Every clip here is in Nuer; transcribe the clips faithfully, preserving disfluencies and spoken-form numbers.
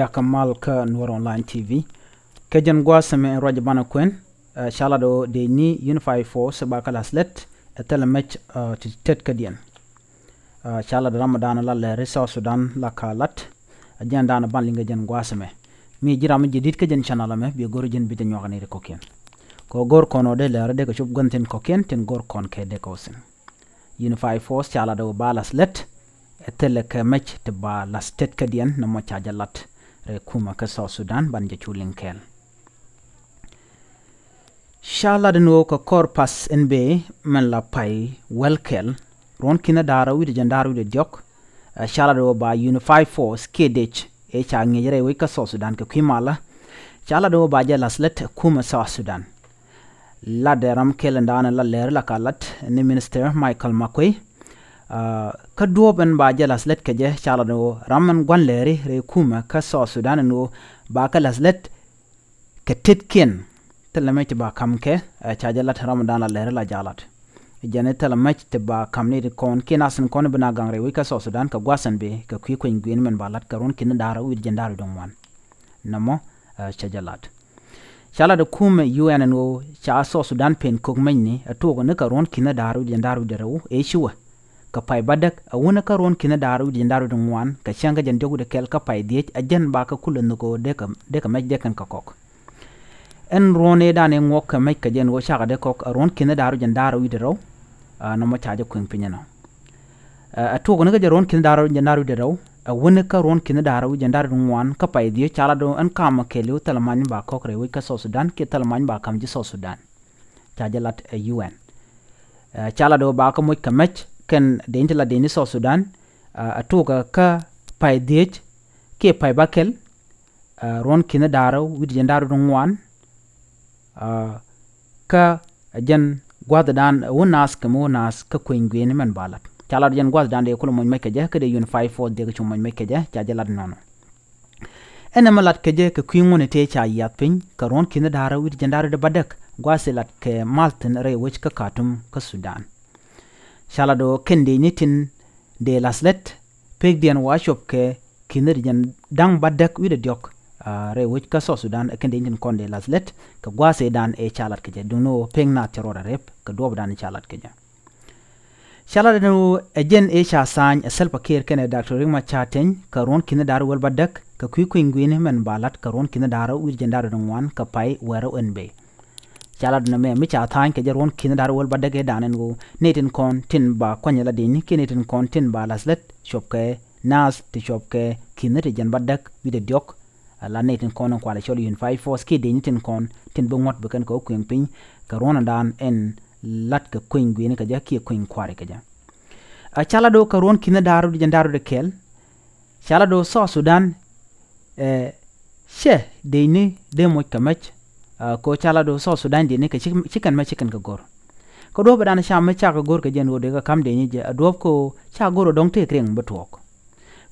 Yak mal kä Nuɔr Online T V. Kɛ jɛn gua̱a̱th ɛmɛ ruac banɛ kuɛn, ɛ, ca lat ɣöö dee ni Unified Force ba kä la̱th lät ɛ thilɛ mec, ɛ, ti tetkädiɛn. Ɛ, ca lat ram dan la lɛri South Sudan la ka lat. Ɛ jɛn dan ban liŋ kɛ jɛn gua̱a̱th ɛmɛ. Mi ji̱ ram mi ji̱ di̱t kä jɛn channel ɛmɛ, bi go̱r ji̱n bi jɛ nyuak ni ri kɔ̱kiɛn. Kɛ go̱r kɔn ɔ dee lɛri dee kɛ cop gua̱n thi̱n kɔ̱kiɛn, tin go̱r kɔn kɛ dee kɛ wä thi̱n. Unified Force ca lat ɣöö ba la̱th lät ɛ thilɛ kɛ mec ti ba la̱th tetkädiɛn nɔmɔ ca jɛ lat rɛy kumɛ kä South Sudan, ban jɛ cu liŋ kɛɛl. Ca lat ɛn ɣöö kɛ kɔr path ɛn bëë mɛn la pay wäl kɛl ruɔ̱n ki̱n da̱rä wi̱cdɛ jɛn da̱rä wi̱cdɛ diɔ̱k. Ɛ, ca lat ɣöö ba Unified Force kiɛ dec ëë ca ŋi̱eec rɛy wec kä South Sudan kɛ kui̱ malä. Ca lat ɣöö ba jɛ la̱th lät ɛ kumɛ South Sudan. Latdɛ ram kɛl in daanɛ la lɛri la ka lat ni Minister Michael Makuei. Ɛ, kä duɔ̱ɔ̱p ɛn ba jɛ la̱th lät kɛ jɛ ca lat ɣöö ram ɛn gua̱n lɛri rɛy kumɛ kä South Sudan ɛn ɣöö ba kɛ la̱th lät kɛ tetkiɛn. Thilɛ mec ti ba ka̱m kɛ, ɛ, ca jɛ lat ram dan la lɛri la jalat. Jɛn thilɛ mec ti ba ka̱m ni ti kɔn kiɛ nath in kɔn bi na gaŋ rɛy wec kä South Sudan kɛ gua̱th ɛn bëë kɛ kui̱ kueny gui̱n mɛn ba lat kɛ ruɔ̱n ki̱n da̱rä wi̱cdɛ jɛn da̱rä wi̱cdɛ ŋuan. Nɔmɔ, ɛ, ca jɛ lat. Ca lat ɛ kumɛ U N ɛn ɣöö ca South Sudan pen kök mecni ɛ tuɔk ni kɛ ruɔ̱n ki̱n da̱rä wi̱cdɛ jɛn da̱rä wi̱cdɛ rɛw ëë ci wä kɛ pay bädäk, ɛ wunä kä ruɔ̱n ki̱n da̱rä wi̱cdɛ jɛn da̱rä wi̱cdɛ ŋuan kɛ cäŋ kä jɛn diɔ̱k wi̱cdɛ kɛl kä pay dhiec, ɛ jɛn ba kɛ kulɛ nhök ɣöö dee kɛ, dee kɛ mec dee kɛn kɛ kɔk. Ɛn ruɔ̱n ëë dan ëë ŋuɔk kɛ mec kɛ jɛn ɣöö cakɛ dee kɔk ɛ ruɔ̱n ki̱n da̱rä wi̱cdɛ jɛn da̱rä wi̱cdɛ rɛw. Ɛ, nɔmɔ ca jɛ kueŋ piny ɛnɔ. Ɛ, ɛ tuɔk ni kä jɛ ruɔ̱n ki̱n da̱rä wi̱cdɛ jɛn da̱rä wi̱cdɛ rɛw, ɛ wunä kä ruɔ̱n ki̱n da̱rä wi̱cdɛ jɛn da̱rä wi̱cdɛ ŋuan kä pay dhiec ca lat ɣöö ɛn ka̱mä kɛɛliw thilɛ mac mi ba kɔk rɛy wec kä South Sudan kiɛ thilɛ mac mi ba ka̱m ji̱ South Sudan. Ca jɛ lat ɛ U N. Ɛ, ca lat ɣöö ba kä moc kɛ mec kɛn dec ti la dec ni South Sudan, ɛ, ɛ tuɔk kä pay dhiec kiɛ pay bäkɛl, ɛ, ruɔ̱n ki̱n da̱rä wi̱cdɛ jɛn da̱rä wi̱cdɛ ŋuan, ɛ, kä ɛ jɛn gua̱thdan ɛ wä naath kɛ mi wä naath kä kueny gui̱ni mɛn ba lat. Ca lat jɛn gua̱thdan dee kulɛ moc mec kɛ jɛ, kä dee Unified Force dee kɛ cu moc mec kɛ jɛ, ca jɛ lat nɔnɔ. Ɛn ɛmɛ lat kɛ jɛ kɛ kui̱ ŋuɔ̱ni tëë ca yiath piny kɛ ruɔ̱n ki̱n da̱rä wi̱cdɛ jɛn da̱rä wi̱cdɛ bädäk, gua̱a̱th ëë lat kɛ mal thi̱n rɛy wec kä Khartoum kä Sudan. Ca lat ɣöö kɛn dec ni tin dee la̱th lät pekdiɛn wa cop kɛ ki̱n ti jɛn da̱ŋ bädäk wi̱cdɛ diɔ̱k, ɛ, rɛy wec kä South Sudan, ɛ kɛn dec ni tin kɔn dee la̱th lät kɛ gua̱a̱th ëë dan ëë ca lat kɛ jɛ, duŋni ɣöö pekna ti rɔɔdɛ rep kɛ duɔ̱ɔ̱pdan ca lat kɛ jɛ. Ca lat ɛn ɣöö ɛ jɛn ëë ca tha̱a̱ny ɛ Salva Kiir kɛnɛ Doctor Riek Machar Teny kɛ ruɔ̱n ki̱n da̱rä wäl bädäk kɛ kui̱ kueny gui̱ni mɛn ba lat kɛ ruɔ̱n ki̱n da̱rä wi̱cdɛ jɛn da̱rä wi̱cdɛ ŋuan kɛ pay wäärä ɛn bëë. Ca lat ɛn ɛmɛ mi ca tha̱a̱ny kɛ jɛ ruɔ̱n ki̱n da̱rä wäl bädäk ëë dan ɛn ɣöö nɛy tin kɔn tin ba kuany ɛ la dec ni kiɛ nɛy tin kɔn tin ba la̱th lät cop kɛ naath ti cop kɛ ki̱n ti jɛn bädäk wi̱cdɛ diɔ̱k. Ɛ la nɛy tin kɔn in kualɛ cɔl Unified Force kiɛ dec ni tin kɔn tin bi ŋuɔ̱t bi kɛn kɛ wä kueŋ piny kɛ ruɔ̱n ɛn dan ɛn lat kɛ kueny gui̱ni kɛ jɛ kiɛ kueny kua̱ri kɛ jɛ. Ɛ ca lat ɣöö kɛ ruɔ̱n ki̱n da̱rä wi̱cdɛ jɛn da̱rä wi̱cdɛ kɛl, ca lat ɣöö South Sudan, ɛ, cɛ dec ni dee moc kɛ mec, ɛ, kɛ ɣöö ca lat ɣöö South Sudan dec ni kɛ ci, ci kɛn mec ci kɛn kɛ go̱r. Kä duɔ̱ɔ̱p ëë dan ca mec cakɛ go̱r kɛ jɛn ɣöö dee kɛ ka̱m dec ni jɛ, ɛ duɔ̱ɔ̱p kɛ ɣöö ca go̱r ɛ dɔ̱ŋ tëëk riɛŋ bi tuɔɔk.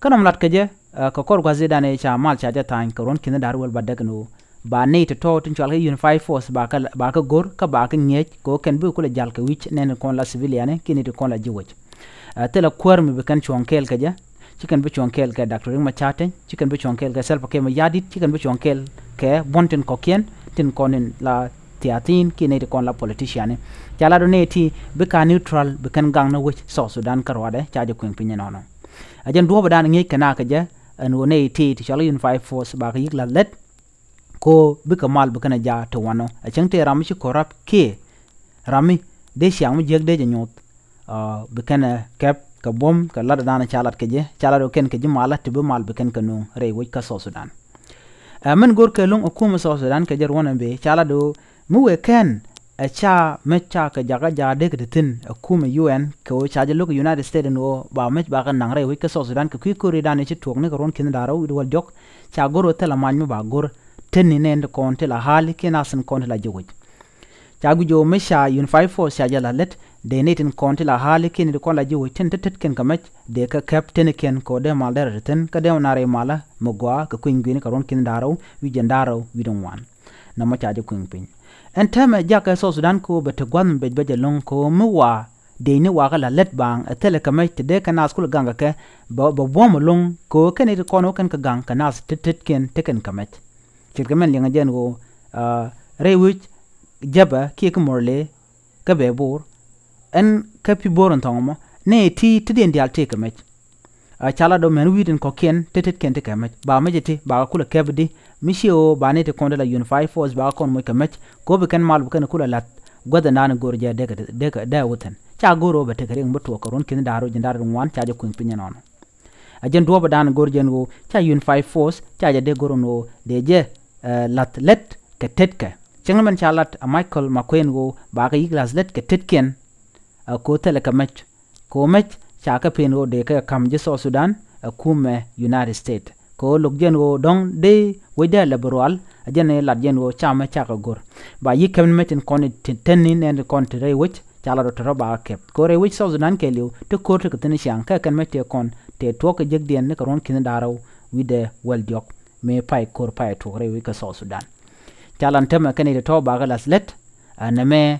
Kä nɔmɔ lat kɛ jɛ, ɛ, kɛ kɔr gua̱th ëë dan ëë ca mal ca jɛ tha̱a̱ny kɛ ruɔ̱n ki̱n da̱rä wäl bädäk ɛn ɣöö ba nɛy tɔ̱tɔ̱ tin cɔal kɛ Unified Force ba kɛ, ba kɛ go̱r kä ba kɛ ŋi̱eec kɛ ɣöö kɛn bi kulɛ jal kɛ wi̱c nɛy tin kɔn la civilian kiɛ nɛy tin kɔn la ji̱ wec. Ɛ, thilɛ kuäär mi bi kɛn cuɔ̱ŋ kɛɛl kɛ jɛ, ci kɛn bi cuɔ̱ŋ kɛɛl kɛ Doctor Riek Machar Teny, ci kɛn bi cuɔ̱ŋ kɛɛl kɛ Salva Kiir Mayardit, ci kɛn bi cuɔ̱ŋ kɛɛl kɛ buɔ̱n tin kɔ̱kiɛn tin kɔn in la thiathin kiɛ nɛy ti kɔn la politician. Ca lat ɣöö nɛy ti bi ka neutral bi kɛn gaŋ ni wec South Sudan kä ruaadɛ ca jɛ kueŋ piny ɛnɔnɔ. Ɛ jɛn duɔ̱ɔ̱p ëë dan ŋi̱eec kɛ na kɛ jɛ ɛn ɣöö nɛy ti ti cɔal Unified Force ba kɛ yi̱k la̱th lät kɛ ɣöö bikɛ mal bi kɛn ɛ jaak ti wanɔ. Ɛ cäŋ tëë ram mi ci corrupt kiɛ ram mi dee ciaŋ mi jiäk dee jɛ nyoth, ɛ, bi kɛn ɛ kɛp kɛ buɔ̱m kɛ lat ëë dan ca lat kɛ jɛ, ca lat ɣöö kɛn kɛ ji̱ malä ti bi mal bi kɛn kɛ nööŋ rɛy wec kä South Sudan. Ɛ, min go̱r kɛ lo̱ŋ ɛ kumɛ South Sudan kɛ jɛ ruɔ̱n ɛn bëë ca lat ɣöö mi wëë kɛn ɛ ca mec ca kɛ jakä jaak dee kɛ te thi̱n ɛ kumɛ U N kɛ ɣöö ca jɛ lo̱k United States ɛn ɣöö ba mec ba kɛ naŋ rɛy wec kä South Sudan kɛ kui̱ ko̱ri dan ëë ci tuɔɔk ni kɛ ruɔ̱n ki̱n da̱rä wi̱cdɛ wäl diɔ̱k. Ca go̱r ɣöö thilɛ mac mi ba go̱r tetni nɛy tin kɔn ti la haali kiɛ nath tin kɔn ti la ji̱ wec. Ca guic ɣöö mi ca Unified Force ca jɛ la̱th lät dee nɛy tin kɔn ti la haali kiɛ nɛy tin kɔn la ji̱ wec tin te tetkiɛn kɛ mec dee kɛ kɛp tetnikiɛn kɛ ɣöö dee mal derɛ te thi̱n kä dee wä nar rɛy malä mi gɔaa kɛ kueny gui̱ni kɛ ruɔ̱n ki̱n da̱rä wi̱cdɛ jɛn da̱rä wi̱cdɛ ŋuan. Nɔmɔ ca jɛ kueŋ piny. Ɛn täämɛ jakä South Sudan kɛ ɣöö bɛ te gua̱th mi bec bɛ jɛ lo̱ŋ kɛ ɣöö mi wa dëëcni wakä la lät baaŋ ɛ thilɛ kɛ mɛc ti dee kɛ naath kulɛ gaŋ kɛ kɛ bɛ, bɛ buɔ̱m ɛlɔ̱ŋ kɛ ɣöö kɛn i̱ ti kɔn ɣöö kɛn kɛ gaŋ kɛ naath tet tetkiɛn tekɛn kɛ mɛc. Ce̱tkɛ mɛn liɛŋɛ jɛn ɣöö rɛy wec Jɛpɛ kiɛ ki Murle kä bɛ bo̱o̱r ɛn kä Pibor in thɔŋ ɛmɔ nɛ ti tetdiɛn diaal tëëkɛ mɛc. Ca lat ɔ mɛn wi̱i̱dɛn kɔ̱kiɛn ti tetkiɛn ti kɛ mɛc ba mɛc iti bakɛ kulɛ kɛp di mi ciɛ ɣöö ba ni ti kɔn ti la unified force bakɛ kɔn moc kɛ mɛc kɛ ɣöö bi kɛn mal bi kɛn kulɛ la̱th guäth ɛn da̱a̱n go̱r jɛ dee kɛ dee kɛ dee wuthen ca go̱r ɣöö bɛ tekɛ riɛk mi bi tuɔɔk kɛ ruɔ̱n ki̱n da̱a̱r wec ji̱n da̱a̱r ruɔ̱n ŋuan ca jɛ kui̱ny piny ɛnɔnɔ. A jɛn duɔ̱ɔ̱p ɛ da̱a̱n go̱r jɛn ɣöö ca unified force ca jɛ dee go̱r ɛn ɣöö dee jɛ la̱th lät kɛ tetkɛ. Cäŋ ni mɛn ca lat a Michael Makuei ɛn ɣöö bakɛ yi̱k la̱th lät kɛ tetkiɛn. Ɛ ko̱ thilɛ kɛ mɛc ko̱ mɛc ca kɛ pen ɣöö dee kɛ ka̱m ji̱ South Sudan ɛ kumɛ United States kɛ ɣöö lo̱k jɛn ɣöö dɔ̱ŋ dee wecdɛ lɛ bi rual. Ɛ jɛn i̱ lat jɛn ɣöö ca mɛc cakɛ go̱r ba yi̱k kɛm ni mɛc tin kɔn ti teni nɛn ti kɔn ti rɛy wec ca lat ɣöö te rɔ bakɛ kɛp kɛ ɣöö rɛy wec South Sudan kɛɛliw ti ko̱r ti kɛ thi̱n ciaŋ kɛ kɛn mɛc tëë kɔn tëë tuɔɔk kɛ jekdiɛn ni kɛ ruɔ̱n ki̱n da̱rɛw wi̱cdɛ wäl diɔ̱k. Mi pay ko̱r pay tuɔɔk rɛy wec kä South Sudan. Ca lan tämɛ kɛn i̱ ti tɔ̱ bakɛ la̱th lät. Nɛmɛ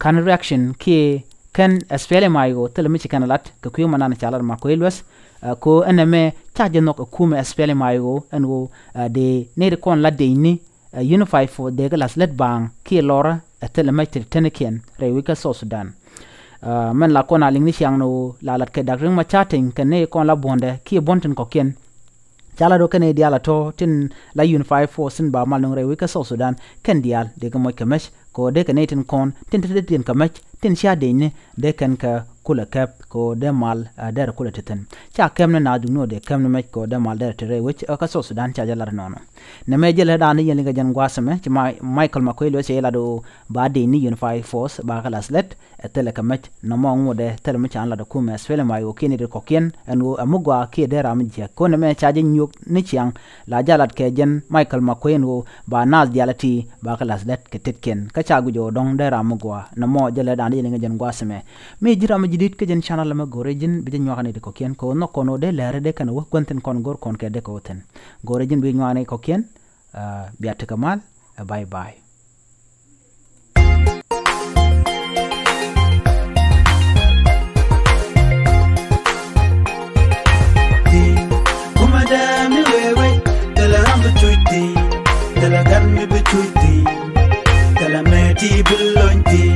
ka̱n reaction kiɛ kɛn SPLM-IO thilɛ mi ci kɛn lat kɛ kui̱ ma nan ca lat Makuei Lueth. Ko ɛn nɛmɛ ca jɛ nhɔk ɛ kumɛ SPLM-IO ɛn ɣöö dee nɛy ti kɔn lat dëëcni unified force dee kɛ la̱th lät baaŋ kiɛ lɔrä ɛ thilɛ mɛc ti tetkiɛn rɛy wec kä South Sudan. Mɛn la kɔn a liŋ ni ciaŋ ni ɣöö la lat kɛ Dak Riek Machar Teny kɛn nɛy kɔn la buɔ̱ndɛ kiɛ buɔ̱n tin kɔ̱kiɛn. Ca lat ɣöö kɛn i̱ diaal a tɔ̱ tin la unified force tin ba mal nöŋ rɛy wec kä South Sudan kɛn diaal dee kɛ moc kɛ mɛc kɛ ɣöö dee kɛ nɛy tin kɔn tin te dee tin kɛ mɛc tin cia dëëcni dee kɛn kɛ kulɛ kɛp kɛ ɣöö dee mal derɛ kulɛ te thi̱n. Ca kɛm ni naath dukni ɣöö dee kɛm ni mɛc kɛ ɣöö dee mal derɛ te rɛy wec kä South Sudan ca jɛ lat nɔnɔ. Nɛmɛ jɛ lɛ da̱a̱n ni yɛn liŋ kɛ jɛn gua̱a̱th ɛmɛ ci Michael Makuei Lueth cɛ jɛ lat ɣöö ba dëëcni unified force ba kɛ la̱th lät. Ɛ thilɛ kɛ mɛc nɔmɔ ŋotdɛ thilɛ mi ca lat ɛ kumɛ SPLM-IO kiɛ nɛy ti kɔ̱kiɛn ɛn ɣöö ɛ mi gɔaa kiɛ dee ram mi jiäk. Kɔn ɛmɛ ca jɛ nyuɔk ni ciaŋ la jɛ lat kɛ jɛn Michael Makuei ɛn ɣöö ba naath diaal ɛ ti ba kɛ la̱th lät kɛ tetkiɛn kä ca guic ɣöö dɔ̱ŋ dee ram mi gɔaa. Nɔmɔ jɛ lɛ da̱a̱n dee jɛ liŋ ɛ jɛn gua̱a̱th ɛmɛ. Mi ji̱ ram mi ji̱ di̱t kä jɛn channel ɛmɛ go̱r ɛ ji̱n bi jɛ nyuak ɛ nɛy ti kɔ̱kiɛn kɛ ɣöö nhɔk kɔn ɣöö dee lɛr ɛ dee kɛn ɛ wä gua̱n thi̱n kɔn go̱r kɔn kɛ dee kɛ wä thi̱n. Go̱r ɛ ji̱n bi jɛ nyuak ɛ nɛy ti kɔ̱kiɛn. Bia tekɛ mal. Bye bye. Kuma dee mi wee wec, thilɛ ram bi cuc thi̱n, thilɛ gan mi bi cuc thi̱n, thilɛ mɛ ti bi lony thi̱n.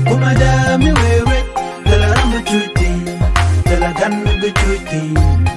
Kuma dee mi wee wec, thilɛ ram bi cuc thi̱n, thilɛ gan mi bi cuc thi̱n.